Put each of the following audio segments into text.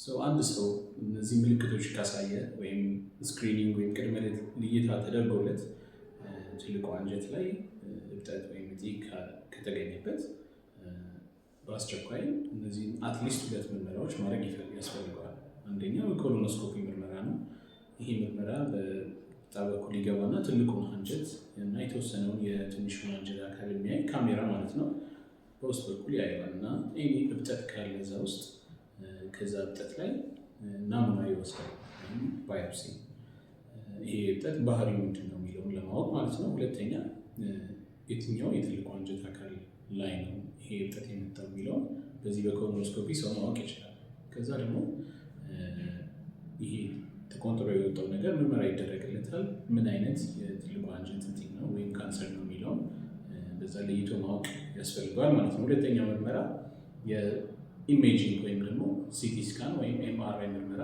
So አንድ ሰው እነዚህ ምልክቶች ካሳየ ወይም screening ወይም ቅድመ ልየታ ተደርጎለት ትልቁ አንጀት ላይ እብጠት ወይም እጢ ከተገኘበት በአስቸኳይ እነዚህን at least ሁለት ምርመራዎች ማድረግ ያስፈልገዋል። አንደኛው የ colonoscopy ምርመራ ነው። ይሄ ምርመራ በጣ በኩል ይገባና ትልቁን አንጀት እና የተወሰነውን የትንሹን አንጀት አካል የሚያይ ካሜራ ማለት ነው፣ በውስጥ በኩል ያየዋል እና any እብጠት ካለ እዛ ውስጥ ከዛ እብጠት ላይ ናሙና ይወስዳል ወይም biopsy። ይሄ እብጠት ባህሪው ምንድን ነው የሚለውን ለማወቅ ማለት ነው። ሁለተኛ የትኛው የትልቁ አንጀት አካል ላይ ነው ይሄ እብጠት የመጣው የሚለውን በዚህ በ colonoscopy ሰው ማወቅ ይችላል። ከዛ ደግሞ ይሄ ተቆንጥሮ የወጣው ነገር ምርመራ ይደረግለታል። ምን አይነት የትልቁ አንጀት እጢ ነው ወይም ካንሰር ነው የሚለውን በዛ ለይቶ ማወቅ ያስፈልገዋል ማለት ነው። ሁለተኛው ምርመራ የ imaging ወይም ደግሞ CT scan ወይም MRI ምርመራ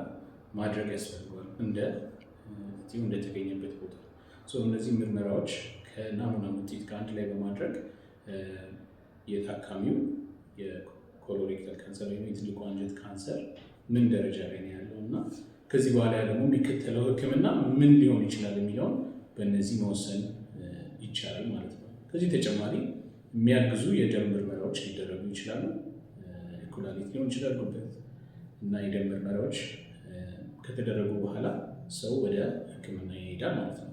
ማድረግ ያስፈልገዋል፣ እንደ እጢው እንደተገኘበት ቦታ። እነዚህ ምርመራዎች ከናሙና ውጤት ጋር አንድ ላይ በማድረግ የታካሚው የ colorectal cancer ወይም የትልቁ አንጀት ካንሰር ምን ደረጃ ላይ ነው ያለው እና ከዚህ በኋላ ደግሞ የሚከተለው ሕክምና ምን ሊሆን ይችላል የሚለውን በእነዚህ መወሰን ይቻላል ማለት ነው። ከዚህ ተጨማሪ የሚያግዙ የደም ምርመራዎች ሊደረጉ ይችላሉ። ኩላሊት ሊሆን ይችላል፣ ጉበት እና የደም ምርመራዎች ከተደረጉ በኋላ ሰው ወደ ሕክምና ይሄዳል ማለት ነው።